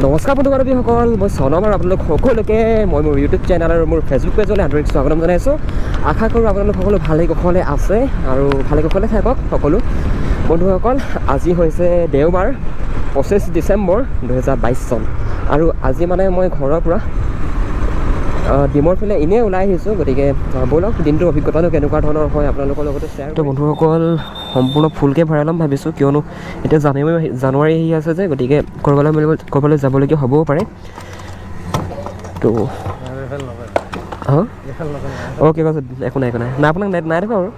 নমস্কাৰ বন্ধু বান্ধৱীসকল, মই চনম আৰু আপোনালোক সকলোকে মই মোৰ ইউটিউব চেনেল আৰু মোৰ ফেচবুক পেজলৈ আন্তৰিক স্বাগতম জনাইছোঁ। আশা কৰোঁ আপোনালোক সকলো ভালে কুশলে আছে আৰু ভালে কুশলে থাকক সকলো বন্ধুসকল। আজি হৈছে দেওবাৰ, 25 ডিচেম্বৰ 2022 চন আৰু আজি মানে মই ঘৰৰ পৰা ডিমৰ ফালে এনেই ওলাই আহিছোঁ। গতিকে ব'লক, দিনটোৰ অভিজ্ঞতানো কেনেকুৱা ধৰণৰ হয় আপোনালোকৰ লগতে শ্বেয়াৰ। তো বন্ধুসকল, সম্পূৰ্ণ ফুলকৈ ভৰাই ল'ম ভাবিছোঁ, কিয়নো এতিয়া জানুৱাৰী আহি আছে যে, গতিকে ক'ৰবালৈ মেলিব ক'ৰবালৈ যাবলগীয়া হ'বও পাৰে। তো হা, অ'কে, কৈছে একো নাই, একো নাই, নাই, আপোনাক নাই নাই দেখা আৰু।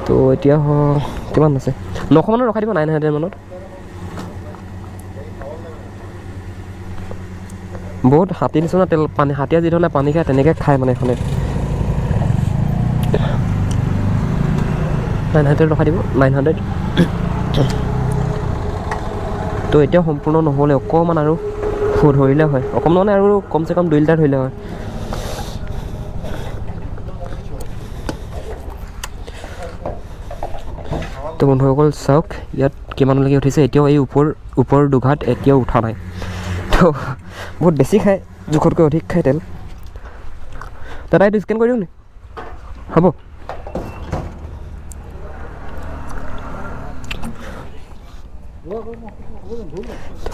তো এতিয়া কিমান আছে? 900 মানত ৰখাই দিব, 900 মানত। বহুত হাতী নিচিনা তেল পানী, হাতীয়ে যি ধৰণে পানী খায় তেনেকৈ খায় মানে এইখনে। 900 ৰখাই দিব, 900। তো এতিয়া সম্পূৰ্ণ নহ'লে অকণমান আৰু ধৰিলে হয়, অকণমান মানে আৰু কমচে কম 2 লিটাৰ ধৰিলে হয়। তো বন্ধুসকল চাওক, ইয়াত কিমানলৈকে উঠিছে। এতিয়াও এই ওপৰ দুঘাট এতিয়াও উঠা নাই। তো বহুত বেছি খায়, জোখতকৈ অধিক খায় তেল। দাদা, এইটো স্কেন কৰি দিওঁ নি? হ'ব।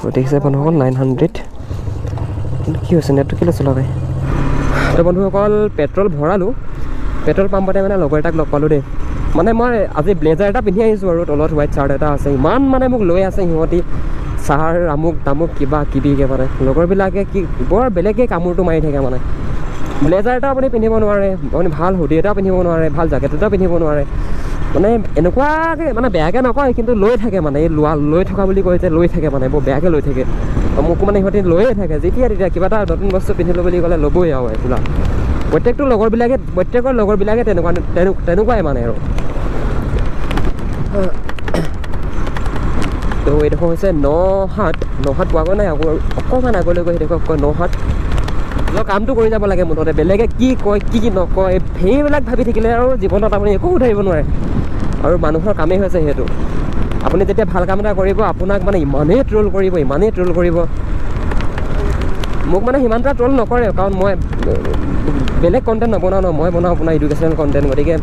তো দেখিছে বন্ধুসকল, 900। কিন্তু কি হৈছে, নেটটো কেলৈ চলা নাই? তো বন্ধুসকল, পেট্ৰল ভৰালোঁ। পেট্ৰল পাম্পতে মানে লগৰ এটাক লগ পালোঁ দেই। মানে মই আজি ব্লেজাৰ এটা পিন্ধি আহিছোঁ আৰু তলত হোৱাইট চাৰ্ট এটা আছে। ইমান মানে মোক লৈ আছে সিহঁতি, ছাৰ আমুক তামুক কিবা কিবিকৈ, মানে লগৰবিলাকে কি বৰ বেলেগকৈ কামোৰটো মাৰি থাকে। মানে ব্লেজাৰ এটা আপুনি পিন্ধিব নোৱাৰে, আপুনি ভাল হুডি এটাও পিন্ধিব নোৱাৰে, ভাল জেকেট এটাও পিন্ধিব নোৱাৰে। মানে এনেকুৱাকৈ মানে বেয়াকৈ নকয়, কিন্তু লৈ থাকে। মানে এই লোৱা লৈ থকা বুলি কয় যে, লৈ থাকে, মানে বৰ বেয়াকৈ লৈ থাকে। মোকো মানে সিহঁতি লৈয়ে থাকে, যেতিয়া তেতিয়া কিবা এটা নতুন বস্তু পিন্ধিলোঁ বুলি ক'লে ল'বই আৰু এইবিলাক। প্ৰত্যেকটো লগৰবিলাকে, প্ৰত্যেকৰ লগৰবিলাকে তেনেকুৱা তেনেকুৱাই মানে আৰু। তো এইডোখৰ হৈছে নহাট। নহাট পোৱাগৈ নাই, আকৌ অকণমান আগলৈ গৈ সেইডোখৰ কয় নহাট। নিজৰ কামটো কৰি যাব লাগে মুঠতে, বেলেগে কি কয় কি নকয় সেইবিলাক ভাবি থাকিলে আৰু জীৱনত আপুনি একো উঠাৰিব নোৱাৰে। আৰু মানুহৰ কামেই হৈছে সেইটো। আপুনি যেতিয়া ভাল কাম এটা কৰিব, আপোনাক মানে ইমানেই ট্ৰল কৰিব, ইমানেই ট্ৰল কৰিব। মোক মানে সিমান এটা ট্ৰল নকৰে, কাৰণ মই বেলেগ কণ্টেণ্ট নবনাওঁ ন, মই বনাওঁ আপোনাৰ এডুকেশ্যনেল কণ্টেণ্ট। গতিকে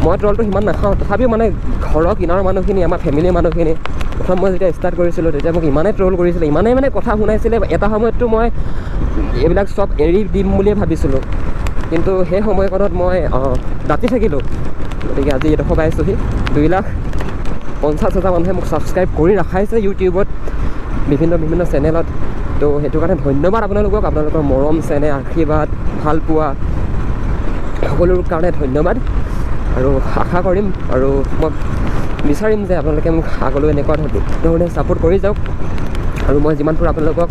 মই ট্ৰলটো সিমান নাখাওঁ। তথাপিও মানে ঘৰৰ কিনাৰৰ মানুহখিনি, আমাৰ ফেমিলিৰ মানুহখিনি, প্ৰথম মই যেতিয়া ষ্টাৰ্ট কৰিছিলোঁ তেতিয়া মোক ইমানেই ট্ৰল কৰিছিলে, ইমানেই মানে কথা শুনাইছিলে। এটা সময়ততো মই এইবিলাক চব এৰি দিম বুলিয়ে ভাবিছিলোঁ, কিন্তু সেই সময়কণত মই দাঁতি থাকিলোঁ। গতিকে আজি এইডোখৰ পাইছোঁহি। 2,50,000 মানুহে মোক ছাবস্ক্ৰাইব কৰি ৰাখাইছে ইউটিউবত, বিভিন্ন বিভিন্ন চেনেলত। তো সেইটো কাৰণে ধন্যবাদ আপোনালোকক, আপোনালোকৰ মৰম চেনেহ আশীৰ্বাদ ভালপোৱা সকলোৰ কাৰণে ধন্যবাদ। আৰু আশা কৰিম আৰু মই বিচাৰিম যে আপোনালোকে মোক আগলৈ এনেকুৱা ধৰণে ছাপোৰ্ট কৰি যাওক। আৰু মই যিমান পাৰোঁ আপোনালোকক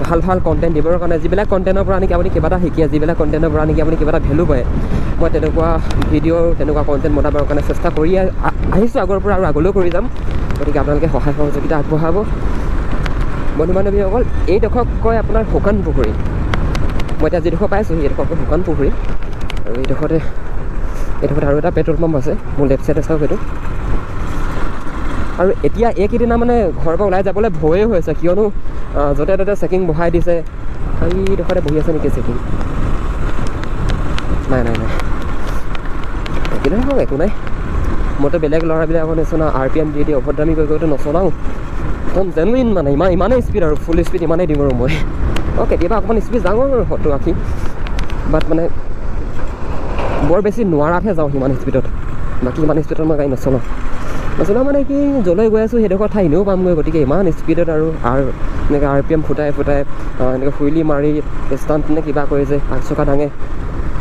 ভাল ভাল কণ্টেণ্ট দিবৰ কাৰণে, যিবিলাক কণ্টেণ্টৰ পৰা নেকি আপুনি কিবা এটা শিকে, যিবিলাক কণ্টেণ্টৰ পৰা নেকি আপুনি কিবা এটা ভেলু পায়, মই তেনেকুৱা ভিডিঅ' তেনেকুৱা কণ্টেণ্ট বনাবৰ কাৰণে চেষ্টা কৰি আহিছোঁ আগৰ পৰা আৰু আগলৈও কৰি যাম। গতিকে আপোনালোকে সহায় সহযোগিতা আগবঢ়াব। বন্ধু বান্ধৱীসকল, এইডোখৰক কয় আপোনাৰ শুকান পুখুৰী। মই এতিয়া যিডোখৰ পাইছোঁ সেইডোখৰ কয় শুকান পুখুৰী। আৰু এইডোখৰতে আৰু এটা পেট্ৰল পাম্প আছে, মোৰ লেফ্ট ছাইডে চাওক সেইটো। আৰু এতিয়া এইকেইদিনা মানে ঘৰৰ পৰা ওলাই যাবলৈ ভয়ে হৈছে, কিয়নো য'তে ত'তে চেকিং বহাই দিছে। এইডোখৰতে বহি আছে নেকি চেকিং? নাই নাই নাই, থাকিলে হওক, একো নাই। মইতো বেলেগ ল'ৰাবিলাকৰ নিচিনা আৰ পি এম দি দি অভদ্ৰামী কৰি কৰিতো নচলাওঁ। একদম জেনুইন মানে ইমানেই স্পীড আৰু ফুল স্পীড ইমানেই দিম আৰু মই। অঁ, কেতিয়াবা অকণমান স্পীড যাওঁ আৰু 70 80, বাট মানে বৰ বেছি নোৱাৰাতহে যাওঁ সিমান স্পীডত। বাকী ইমান স্পীডত মই গাড়ী নচলাওঁ। নচলাওঁ মানে কি, য'লৈ গৈ আছোঁ সেইডোখৰ ঠাই এনেও পামগৈ। গতিকে ইমান স্পীডত আৰু এনেকৈ আৰ পি এম ফুটাই ফুটাই এনেকৈ হুইলি মাৰি ষ্টাণ্ট নে কিবা কৰি যে আগচকা দাঙে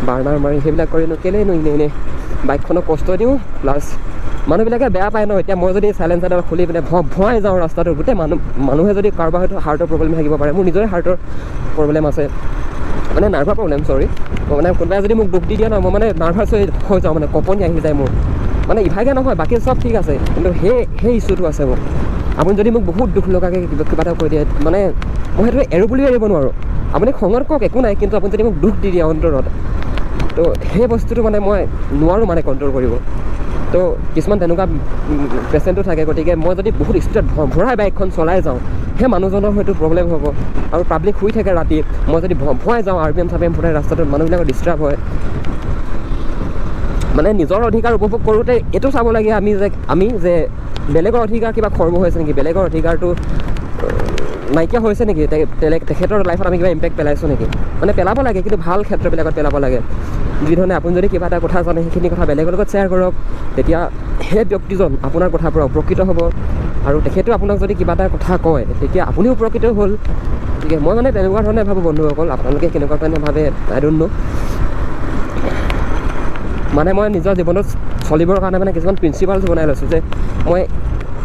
বাৰ্ণাৰ মাৰি সেইবিলাক কৰিনো কেলেইনো এনেই এনেই বাইকখনক কষ্ট দিওঁ। প্লাছ মানুহবিলাকে বেয়া পায় ন। এতিয়া মই যদি চাইলেঞ্চাৰডাল খুলি পিনে ভঁৱাই যাওঁ ৰাস্তাটোত, গোটেই মানুহে যদি কাৰোবাৰ হয়তো হাৰ্টৰ প্ৰব্লেম থাকিব পাৰে, মোৰ নিজৰে হাৰ্টৰ প্ৰব্লেম আছে, মানে নাৰ্ভাৰ প্ৰব্লেম, চৰি। মই মানে কোনোবাই যদি মোক দুখ দি দিয়ে ন, মই মানে নাৰ্ভাছ হৈ যাওঁ, মানে কঁপনি আহি যায় মোৰ। মানে ইভাগে নহয়, বাকী চব ঠিক আছে, কিন্তু সেই ইছ্যুটো আছে মোৰ। আপুনি যদি মোক বহুত দুখ লগাকৈ কিবা এটা কৈ দিয়ে, মানে মই সেইটো এৰো বুলিও এৰিব নোৱাৰোঁ। আপুনি খঙত কওক একো নাই, কিন্তু আপুনি যদি মোক দুখ দি দিয়ে অন্তৰত, তো সেই বস্তুটো মানে মই নোৱাৰোঁ মানে কণ্ট্ৰল কৰিব। তো কিছুমান তেনেকুৱা পেচেণ্টো থাকে। গতিকে মই যদি বহুত স্পীডত ভৰাই বাইকখন চলাই যাওঁ, সেই মানুহজনৰ হয়তো প্ৰব্লেম হ'ব। আৰু পাব্লিক শুই থাকে ৰাতি, মই যদি ভুৱাই যাওঁ আৰ পি এম চাৰ পি এম ফুটাই ৰাস্তাটোত, মানুহবিলাকৰ ডিষ্টাৰ্ব হয়। মানে নিজৰ অধিকাৰ উপভোগ কৰোঁতে এইটো চাব লাগে আমি যে বেলেগৰ অধিকাৰ কিবা খৰ্ব হৈছে নেকি, বেলেগৰ অধিকাৰটো নাইকিয়া হৈছে নেকি, তেখেতৰ লাইফত আমি কিবা ইম্পেক্ট পেলাইছোঁ নেকি। মানে পেলাব লাগে, কিন্তু ভাল ক্ষেত্ৰবিলাকত পেলাব লাগে। যিধৰণে আপুনি যদি কিবা এটা কথা জানে, সেইখিনি কথা বেলেগৰ লগত শ্বেয়াৰ কৰক, তেতিয়া সেই ব্যক্তিজন আপোনাৰ কথাৰ পৰা উপকৃত হ'ব, আৰু তেখেতেও আপোনাক যদি কিবা এটা কথা কয় তেতিয়া আপুনিও উপকৃত হ'ল। গতিকে মই মানে তেনেকুৱা ধৰণে ভাবোঁ বন্ধুসকল, আপোনালোকে কেনেকুৱা ধৰণে ভাবে আই don't ন'। মানে মই নিজৰ জীৱনত চলিবৰ কাৰণে মানে কিছুমান প্ৰিন্সিপালছ বনাই লৈছোঁ যে মই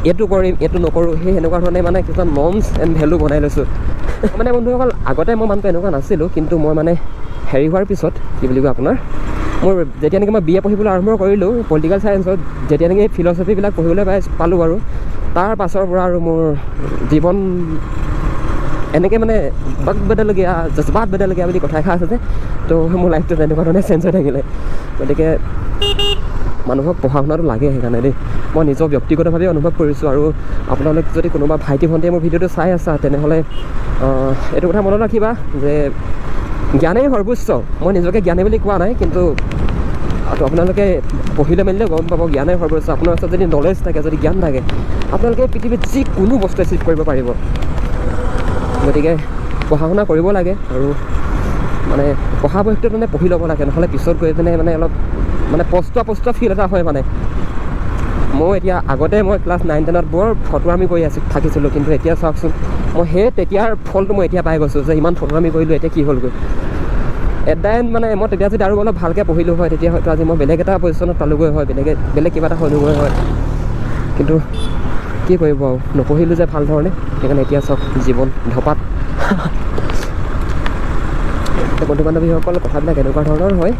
এইটো কৰিম, এইটো নকৰোঁ, সেই সেনেকুৱা ধৰণে মানে কিছুমান নৰ্মছ এণ্ড ভেলু বনাই লৈছোঁ। মানে বন্ধুসকল, আগতে মই মানুহটো এনেকুৱা নাছিলোঁ, কিন্তু মই মানে হেৰি হোৱাৰ পিছত কি বুলি কয় আপোনাৰ, মোৰ যেতিয়া নেকি মই বি এ পঢ়িবলৈ আৰম্ভ কৰিলোঁ পলিটিকেল ছায়েন্সত, যেতিয়া নেকি ফিলচফিবিলাক পঢ়িবলৈ পালোঁ আৰু তাৰ পাছৰ পৰা আৰু মোৰ জীৱন এনেকৈ মানে वक्त बदल गया जज़्बात बदल गया বুলি কথা এষাৰ আছে যে, তো মোৰ লাইফটো তেনেকুৱা ধৰণে চেঞ্জ হৈ থাকিলে। গতিকে মানুহক পঢ়া শুনাটো লাগে সেইকাৰণে দেই, মই নিজৰ ব্যক্তিগতভাৱে অনুভৱ কৰিছোঁ। আৰু আপোনালোক যদি কোনোবা ভাইটি ভণ্টিয়ে মোৰ ভিডিঅ'টো চাই আছা, তেনেহ'লে এইটো কথা মনত ৰাখিবা যে জ্ঞানেই সৰ্বোচ্চ। মই নিজকে জ্ঞানী বুলি কোৱা নাই, কিন্তু তো আপোনালোকে পঢ়িলে মেলিলে গম পাব জ্ঞানেই সৰ্বোচ্চ। আপোনাৰ ওচৰত যদি নলেজ থাকে, যদি জ্ঞান থাকে, আপোনালোকে পৃথিৱীত যিকোনো বস্তু এচিভ কৰিব পাৰিব। গতিকে পঢ়া শুনা কৰিব লাগে, আৰু মানে পঢ়া বয়সটোত মানে পঢ়ি ল'ব লাগে, নহ'লে পিছত গৈ পিনে মানে অলপ মানে পস্তোৱা পস্তোৱা ফিল এটা হয়। মানে মই এতিয়া আগতে মই ক্লাছ 9 10ত বৰ ফটোৱামি কৰি থাকিছিলোঁ, কিন্তু এতিয়া চাওকচোন মই সেই তেতিয়াৰ ফলটো মই এতিয়া পাই গৈছোঁ যে ইমান ফটোৱামি কৰিলোঁ, এতিয়া কি হ'লগৈ। এট the and মানে মই তেতিয়া যদি আৰু অলপ ভালকৈ পঢ়িলোঁ হয়, তেতিয়া হয়তো আজি মই বেলেগ এটা পজিশ্যনত পালোগৈ হয়, বেলেগ কিবা এটা হ'লোগৈ হয়। কিন্তু কি কৰিব আৰু, নপঢ়িলোঁ যে ভাল ধৰণে, সেইকাৰণে এতিয়া চাওক জীৱন ধপাত। তো বন্ধু বান্ধৱীসকল, কথাবিলাক এনেকুৱা ধৰণৰ হয়।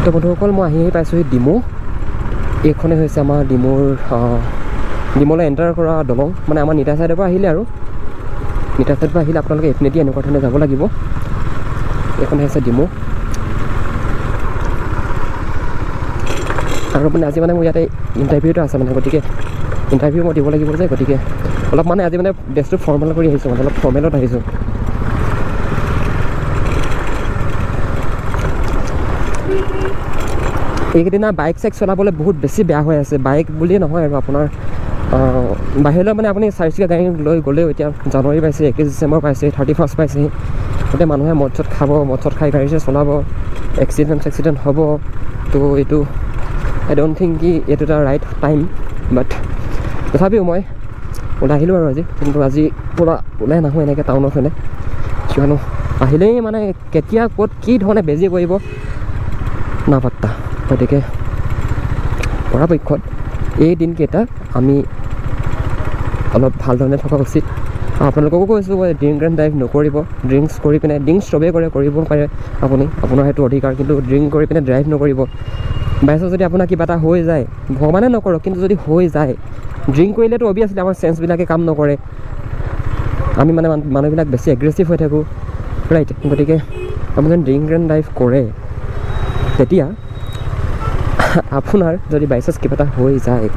তো বন্ধুসকল, মই আহি আহি পাইছোঁহি ডিমৌ। এইখনেই হৈছে আমাৰ ডিমৌলৈ এণ্টাৰ কৰা দলং। মানে আমাৰ নিতা ছাইডৰ পৰা আহিলে আৰু নিতা ছাইডৰ পৰা আহিলে আপোনালোকে এইপিনেদি এনেকুৱা ধৰণে যাব লাগিব। এইখনে হৈছে ডিমৌ। আৰু মানে আজি মানে মোৰ ইয়াতে ইণ্টাৰভিউ এটা আছে, মানে গতিকে ইণ্টাৰভিউ মই দিব লাগিব যে, গতিকে অলপ মানে আজি মানে ড্ৰেছটো ফৰ্মেল কৰি আহিছোঁ, মানে অলপ ফৰ্মেলত আহিছোঁ। এইকেইদিনা বাইক চাইক চলাবলৈ বহুত বেছি বেয়া হৈ আছে। বাইক বুলিয়ে নহয় আৰু আপোনাৰ বাহিৰলৈ মানে আপুনি চাৰিচকীয়া গাড়ী লৈ গ'লেও এতিয়া জানুৱাৰী পাইছে, 31 ডিচেম্বৰ পাইছে, 31 পাইছেহি, গোটেই মানুহে মদ চদ খাব, মদ চদ খাই গাড়ী চাড়ী চলাব, এক্সিডেণ্ট চেক্সিডেণ্ট হ'ব। তো এইটো আই don't think কি এইটো এটা ৰাইট টাইম, বাট তথাপিও মই ওলাই আহিলোঁ আৰু আজি। কিন্তু আজি পূৰা ওলাই নাহোঁ এনেকৈ টাউনৰ ফালে, কিয়নো আহিলেই মানে কেতিয়া ক'ত কি ধৰণে বেজি কৰিব নাপাত্তা। গতিকে পৰাপক্ষত এই দিনকেইটা আমি অলপ ভাল ধৰণে থকা উচিত। আৰু আপোনালোককো কৈছোঁ মই, ড্ৰিংক এণ্ড ড্ৰাইভ নকৰিব। ড্ৰিংকছ কৰি পিনে, ড্ৰিংকছ চবেই কৰে, কৰিব পাৰে আপুনি, আপোনাৰ সেইটো অধিকাৰ, কিন্তু ড্ৰিংক কৰি পিনে ড্ৰাইভ নকৰিব। বাইচাঞ্চ যদি আপোনাৰ কিবা এটা হৈ যায়, ভগৱানে নকৰক, কিন্তু যদি হৈ যায়, ড্ৰিংক কৰিলেতো অভিয়াছলি আমাৰ চেন্সবিলাকে কাম নকৰে, আমি মানে মানুহবিলাক বেছি এগ্ৰেছিভ হৈ থাকোঁ, ৰাইট। গতিকে আপুনি যদি ড্ৰিংক এণ্ড ড্ৰাইভ কৰে, তেতিয়া আপোনাৰ যদি বাইচাঞ্চ কিবা এটা হৈ যায়,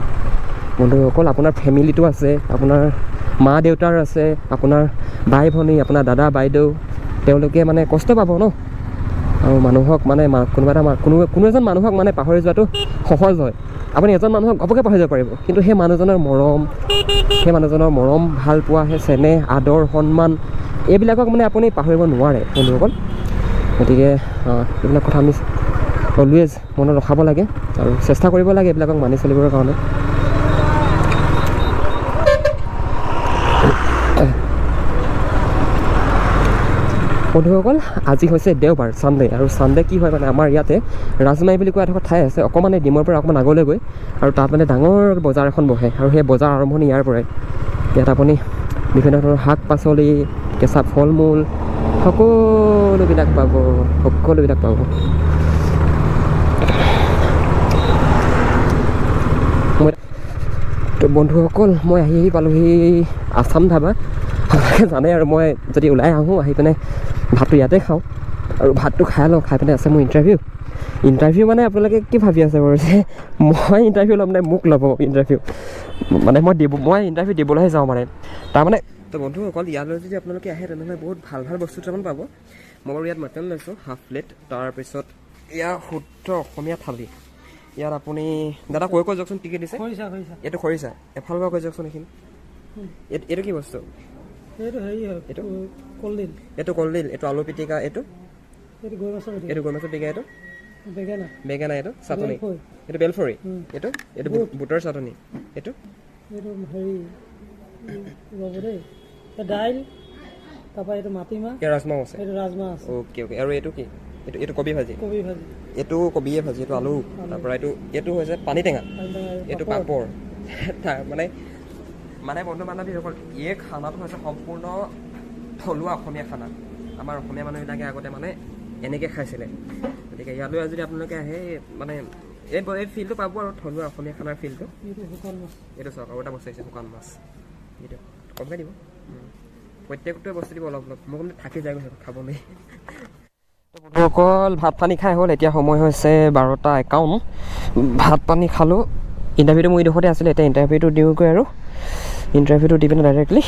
বন্ধুসকল, আপোনাৰ ফেমিলিটো আছে, আপোনাৰ মা দেউতাৰ আছে, আপোনাৰ ভাই ভনী, আপোনাৰ দাদা বাইদেউ, তেওঁলোকে মানে কষ্ট পাব ন। আৰু মানুহক মানে কোনোবা এটা কোনো কোনো এজন মানুহক মানে পাহৰি যোৱাটো সহজ হয়, আপুনি এজন মানুহক ঘপককৈ পাহৰি যাব পাৰিব, কিন্তু সেই মানুহজনৰ মৰম, সেই মানুহজনৰ মৰম, ভাল পোৱা, সেই চেনেহ, আদৰ, সন্মান, এইবিলাকক মানে আপুনি পাহৰিব নোৱাৰে বন্ধুসকল। গতিকে এইবিলাক কথা আমি অলৱেজ মনত ৰখাব লাগে আৰু চেষ্টা কৰিব লাগে এইবিলাকক মানি চলিবৰ কাৰণে। বন্ধুসকল, আজি হৈছে দেওবাৰ, ছানডে। আৰু ছানডে কি হয় মানে আমাৰ ইয়াতে ৰাজমাই বুলি কোৱা এডোখৰ ঠাই আছে, অকণমান এই ডিমৰ পৰা অকণমান আগলৈ গৈ, আৰু তাত মানে ডাঙৰ বজাৰ এখন বহে, আৰু সেই বজাৰ আৰম্ভণি ইয়াৰ পৰাই। ইয়াত আপুনি বিভিন্ন ধৰণৰ শাক পাচলি, কেঁচা ফল মূল সকলোবিলাক পাব, সকলোবিলাক পাব। মই তো বন্ধুসকল, মই আহি আহি পালোহি আছাম ধাবা। আপোনালোকে জানে আৰু মই যদি ওলাই আহোঁ, আহি পিনে ভাতটো ইয়াতে খাওঁ, আৰু ভাতটো খাই লওঁ, খাই পিনে আছে মোৰ ইণ্টাৰভিউ। ইণ্টাৰভিউ মানে আপোনালোকে কি ভাবি আছে বাৰু যে মই ইণ্টাৰভিউ ল'ম নে মোক ল'ব ইণ্টাৰভিউ? মানে মই ইণ্টাৰভিউ দিবলৈহে যাওঁ মানে তাৰমানে। তো বন্ধুসকল, ইয়ালৈ যদি আপোনালোকে আহে, তেনেহ'লে বহুত ভাল ভাল বস্তু দুটামান পাব। মই বাৰু ইয়াত মটন লৈছোঁ হাফ প্লেট। তাৰপিছত ইয়াৰ শুদ্ধ অসমীয়া থালি। ইয়াত আপুনি দাদা কৈ কৈ যাওকচোন, কি কি দিছে? খৰিচা, খৰিচা। এইটো খৰিচা। এফালৰ পৰা কৈ যাওকচোন এইখিনি। এইটো কি বস্তু? এইটো হেৰি হয়। এইটো? কলডিল। এইটো কলডিল। এইটো আলু পিটিকা। এইটো? এইটো গৰৈ মাছৰ পিটিকা। এইটো গৰৈ মাছৰ পিটিকা। এইটো? বেঙেনা। বেঙেনা। এইটো চাটনি। বেলফৰি। এইটো বেলফৰি। এইটো এইটো বুটৰ চাটনি। এইটো? এইটো হেৰি, ৰ'ব দেই, এই দাইল, তাৰপৰা এইটো মাটিমাহ। ইয়াৰ ৰাজমাও আছে। এইটো ৰাজমাহ আছে। অ'কে, আৰু এইটো কি? এইটো কবি ভাজি। কবি ভাজি। এইটো কবিয়ে ভাজি, এইটো আলু, তাৰপৰা এইটো হৈছে পানী টেঙা। পানী টেঙা। এইটো পাপৰ। তাৰ মানে মানে বন্ধু বান্ধৱীসকল, এই খানাটো হৈছে সম্পূৰ্ণ থলুৱা অসমীয়া খানা। আমাৰ অসমীয়া মানুহবিলাকে আগতে মানে এনেকৈ খাইছিলে। গতিকে ইয়ালৈ যদি আপোনালোকে আহে, মানে এই ফিলটো পাব আৰু থলুৱা অসমীয়া খানাৰ ফিলটো। এইটো শুকান মাছ। এইটো চাওক, আৰু এটা বস্তু আহিছে, শুকান মাছ। এইটো কমকৈ দিব। প্ৰত্যেকটোৱে বস্তু দিব অলপ অলপ। মোৰ কিন্তু থাকি যায় গৈছে, খাব নোৱাৰি। বন্ধুসকল, ভাত পানী খাই হ'ল। এতিয়া সময় হৈছে 12টা 51। ভাত পানী খালোঁ। ইণ্টাৰভিউটো মোৰ এইডোখৰতে আছিলে। এতিয়া ইণ্টাৰভিউটো দিওঁগৈ আৰু ইণ্টাৰভিউটো দি পিনে ডাইৰেক্টলি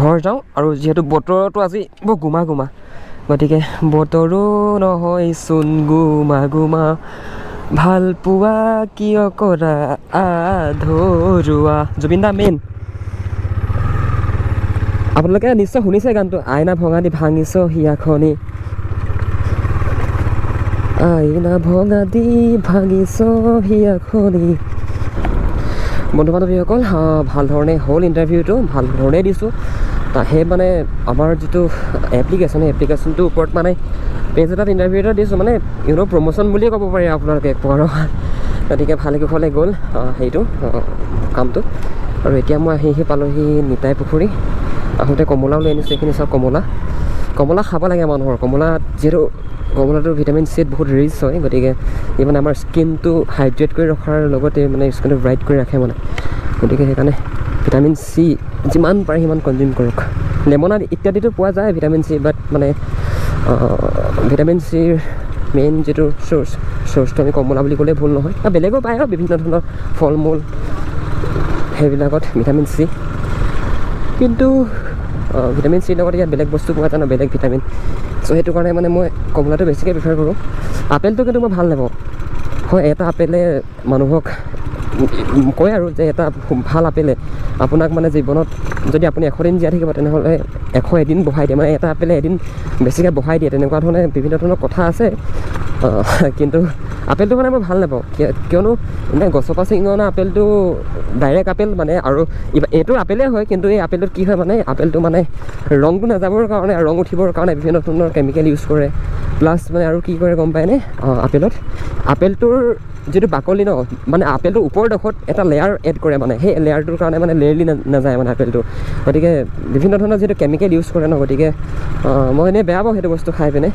ঘৰ যাওঁ। আৰু যিহেতু বতৰটো আজি বৰ গোমা গোমা, গতিকে বতৰো নহয় চোন গোমা গোমা, ভাল পোৱা কিয় কৰা আধৰুৱা। জুবিন দা মেইন। আপোনালোকে নিশ্চয় শুনিছে গানটো, আইনা ভঙা দি ভাঙিছ হিয়াখনি, আইনা ভঙা দি ভাঙিছ হিয়াখনি। বন্ধু বান্ধৱীসকল, ভাল ধৰণে হ'ল ইণ্টাৰভিউটো, ভাল ধৰণেই দিছোঁ। সেই মানে আমাৰ যিটো এপ্লিকেশ্যন, সেই এপ্লিকেশ্যনটোৰ ওপৰত মানে পেজ এটাত ইণ্টাৰভিউ এটা দিছোঁ, মানে প্ৰমোশ্যন বুলিয়ে ক'ব পাৰি আপোনালোকে এক প্ৰকাৰৰ। গতিকে ভালে কুশলে গ'ল সেইটো কামটো। আৰু এতিয়া মই আহি আহি পালোহি নিতাই পুখুৰী। আহোঁতে কমলাও লৈ আনিছোঁ। এইখিনি চাওক, কমলা। কমলা খাব লাগে মানুহৰ। কমলা যিহেতু কমলাটো ভিটামিন চিত বহুত ৰিচ হয়, গতিকে ই মানে আমাৰ স্কিনটো হাইড্ৰেট কৰি ৰখাৰ লগতে মানে স্কিনটো ব্ৰাইট কৰি ৰাখে মানে। গতিকে সেইকাৰণে ভিটামিন চি যিমান পাৰে সিমান কনজিউম কৰক। লেমনাড ইত্যাদিতো পোৱা যায় ভিটামিন চি, বাট মানে ভিটামিন চিৰ মেইন যিটো চ'ৰ্চটো আমি কমলা বুলি ক'লে ভুল নহয়। আৰু বেলেগো পায় আৰু বিভিন্ন ধৰণৰ ফল মূল, সেইবিলাকত ভিটামিন চি। কিন্তু ভিটামিন চিৰ লগত ইয়াত বেলেগ বস্তু পোৱা যায় ন, বেলেগ ভিটামিন। চ' সেইটো কাৰণে মানে মই কমলাটো বেছিকৈ প্ৰিফাৰ কৰোঁ। আপেলটো কিন্তু মই ভাল নাপাওঁ। হয়, এটা আপেলে মানুহক কয় আৰু যে এটা ভাল আপেলে আপোনাক মানে জীৱনত যদি আপুনি 100 দিন জীয়াই থাকিব, তেনেহ'লে 101 দিন বঢ়াই দিয়ে, মানে এটা আপেলে এদিন বেছিকৈ বঢ়াই দিয়ে, তেনেকুৱা ধৰণে বিভিন্ন ধৰণৰ কথা আছে। কিন্তু আপেলটো মানে মই ভাল নাপাওঁ। কিয়নো এনেই গছৰ পৰা ছিঙি অনা আপেলটো ডাইৰেক্ট আপেল মানে, আৰু এইটো আপেলেই হয়, কিন্তু এই আপেলটোত কি হয়, মানে আপেলটো মানে ৰংটো নাযাবৰ কাৰণে, ৰং উঠিবৰ কাৰণে বিভিন্ন ধৰণৰ কেমিকেল ইউজ কৰে। প্লাছ মানে আৰু কি কৰে গম পায়নে? আপেলত আপেলটোৰ যিটো বাকলি ন, মানে আপেলটোৰ ওপৰ ডোখৰত এটা লেয়াৰ এড কৰে, মানে সেই লেয়াৰটোৰ কাৰণে মানে লেৰেলি নাযায় মানে আপেলটো। গতিকে বিভিন্ন ধৰণৰ যিটো কেমিকেল ইউজ কৰে ন, গতিকে মই এনেই বেয়া পাওঁ সেইটো বস্তু খাই পিনে।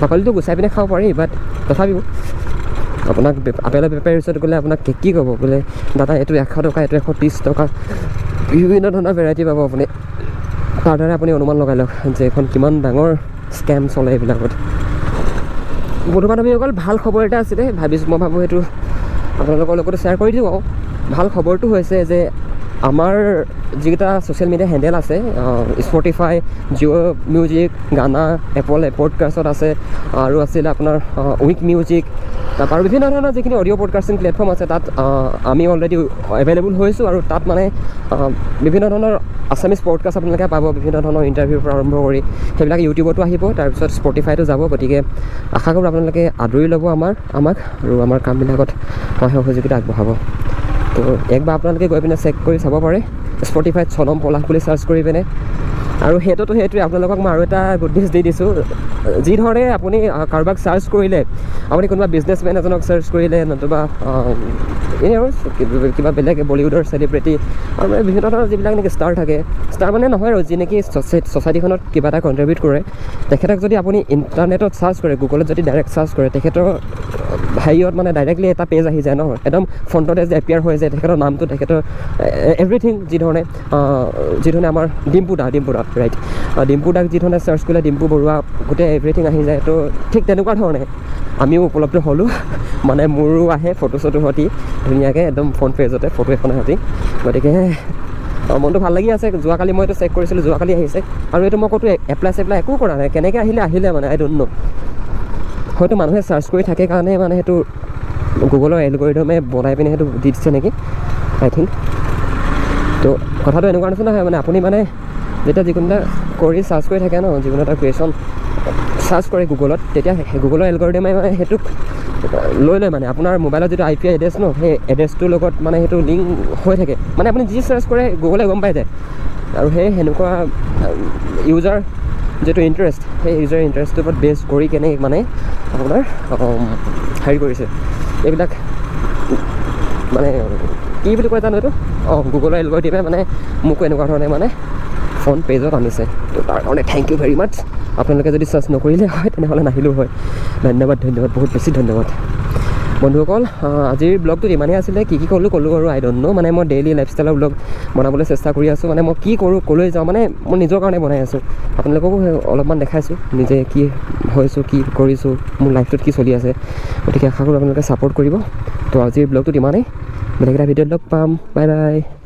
বাকলিটো গুচাই পিনে খাব পাৰি, বাট তথাপিও আপোনাক আপেলৰ বেপাৰীৰ ওচৰত গ'লে আপোনাক কি ক'ব বোলে, দাদা, এইটো 100 টকা, এইটো 130 টকা, বিভিন্ন ধৰণৰ ভেৰাইটি পাব আপুনি। তাৰ দ্বাৰা আপুনি অনুমান লগাই লওক যে এইখন কিমান ডাঙৰ স্কেম চলে এইবিলাকত। বন্ধু বান্ধৱীসকল, ভাল খবৰ এটা আছিলে, ভাবিছোঁ, মই ভাবোঁ সেইটো আপোনালোকৰ লগতো শ্বেয়াৰ কৰি দিওঁ আৰু। ভাল খবৰটো হৈছে যে আমাৰ যিকেইটা ছ'চিয়েল মিডিয়া হেণ্ডেল আছে, স্পটিফাই, জিঅ' মিউজিক, গানা, এপল পডকাষ্টত আছে, আৰু আছিলে আপোনাৰ উইক মিউজিক, তাৰপৰা আৰু বিভিন্ন ধৰণৰ যিখিনি অডিঅ' পডকাষ্টিং প্লেটফৰ্ম আছে, তাত আমি অলৰেডি এভেইলেবল হৈছোঁ। আৰু তাত মানে বিভিন্ন ধৰণৰ আছামিজ পডকাষ্ট আপোনালোকে পাব, বিভিন্ন ধৰণৰ ইণ্টাৰভিউৰ পৰা আৰম্ভ কৰি। সেইবিলাক ইউটিউবতো আহিব, তাৰপিছত স্পটিফাইতো যাব। গতিকে আশা কৰোঁ আপোনালোকে আদৰি ল'ব আমাক আৰু আমাৰ কামবিলাকত সহায় সহযোগিতা আগবঢ়াব। তো একবাৰ আপোনালোকে গৈ পিনে চেক কৰি চাব পাৰে স্পটিফাইত চনম পলাশ বুলি চাৰ্চ কৰি পিনে। আৰু সেইটোতো সেইটোৱে, আপোনালোকক মই আৰু এটা গুড নিউজ দি দিছোঁ। যি ধৰণে আপুনি কাৰোবাক চাৰ্চ কৰিলে, আপুনি কোনোবা বিজনেছমেন এজনক চাৰ্চ কৰিলে, নতুবা এনেই আৰু কিবা বেলেগ বলিউডৰ চেলিব্ৰিটি আৰু মানে বিভিন্ন ধৰণৰ যিবিলাক নেকি ষ্টাৰ থাকে, ষ্টাৰ মানে নহয় আৰু যি নেকি ছ'চাইটিখনত কিবা এটা কণ্ট্ৰিবিউট কৰে, তেখেতক যদি আপুনি ইণ্টাৰনেটত চাৰ্চ কৰে, গুগলত যদি ডাইৰেক্ট চাৰ্চ কৰে, তেখেতৰ হেৰিয়ত মানে ডাইৰেক্টলি এটা পেজ আহি যায় ন, একদম ফ্ৰণ্টতে যে এপিয়াৰ হৈ যায় তেখেতৰ নামটো, তেখেতৰ এভৰিথিং। যিধৰণে আমাৰ ডিম্পু দা, ডিম্পু দা, ৰাইট, ডিম্পু দাক যিধৰণে চাৰ্চ কৰিলে ডিম্পু বৰুৱা গোটেই এভৰিথিং আহি যায়, তো ঠিক তেনেকুৱা ধৰণে আমিও উপলব্ধ হ'লোঁ। মানে মোৰো আহে ফটো চটো সৈতে ধুনীয়াকৈ একদম ফ্ৰণ্ট পেজতে ফটো এখনৰ সৈতে। গতিকে মনটো ভাল লাগি আছে। যোৱাকালি মই এইটো চেক কৰিছিলোঁ, যোৱাকালি আহিছে। আৰু এইটো মই ক'তো এপ্লাই চেপ্লাই একো কৰা নাই। কেনেকৈ আহিলে আহিলে মানে I don't know। হয়তো মানুহে চাৰ্চ কৰি থাকে কাৰণে মানে সেইটো গুগলৰ এলগৰিদমে বনাই পিনে সেইটো দি দিছে নেকি, আই থিংক। তো কথাটো এনেকুৱা নিচিনা হয়, মানে আপুনি মানে যেতিয়া যিকোনো এটা কৰি চাৰ্চ কৰি থাকে ন, যিকোনো এটা কুৱেশ্যন চাৰ্চ কৰে গুগলত, তেতিয়া সেই গুগলৰ এলগৰিদমে মানে সেইটোক লৈ লয়। মানে আপোনাৰ মোবাইলত যিটো আই পি এড্ৰেছ ন, সেই এড্ৰেছটোৰ লগত মানে সেইটো লিংক হৈ থাকে। মানে আপুনি যি চাৰ্চ কৰে, গুগলে গম পাই যায়। আৰু সেই সেনেকুৱা ইউজাৰ যিটো ইণ্টাৰেষ্ট, সেই ইউজাৰ ইণ্টাৰেষ্টটোৰ ওপৰত বেছ কৰি কেনে মানে আপোনাৰ হেৰি কৰিছে এইবিলাক। মানে কি বুলি কয় জানো এইটো? অঁ, গুগলৰ এলগৰিদমে মানে মোকো এনেকুৱা ধৰণে মানে ফ্ৰণ্ট পেজত আনিছে। তো তাৰ কাৰণে thank you very much। আপোনালোকে যদি চাৰ্চ নকৰিলে হয়, তেনেহ'লে নাহিলেও হয়। ধন্যবাদ, ধন্যবাদ, বহুত বেছি ধন্যবাদ। বন্ধুসকল, আজিৰ ব্লগটোত ইমানেই আছিলে। কি কি ক'লোঁ ক'লোঁ আৰু I don't know। মানে মই ডেইলি লাইফষ্টাইলৰ ব্লগ বনাবলৈ চেষ্টা কৰি আছোঁ। মানে মই কি কৰোঁ, ক'লৈ যাওঁ, মানে মই নিজৰ কাৰণে বনাই আছোঁ। আপোনালোককো সেই অলপমান দেখাইছোঁ, নিজে কি হৈছোঁ, কি কৰিছোঁ, মোৰ লাইফটোত কি চলি আছে। গতিকে আশা কৰোঁ আপোনালোকে ছাপোৰ্ট কৰিব। তো আজিৰ ব্লগটোত ইমানেই। বেলেগ এটা ভিডিঅ'ত লগ পাম। Bye bye.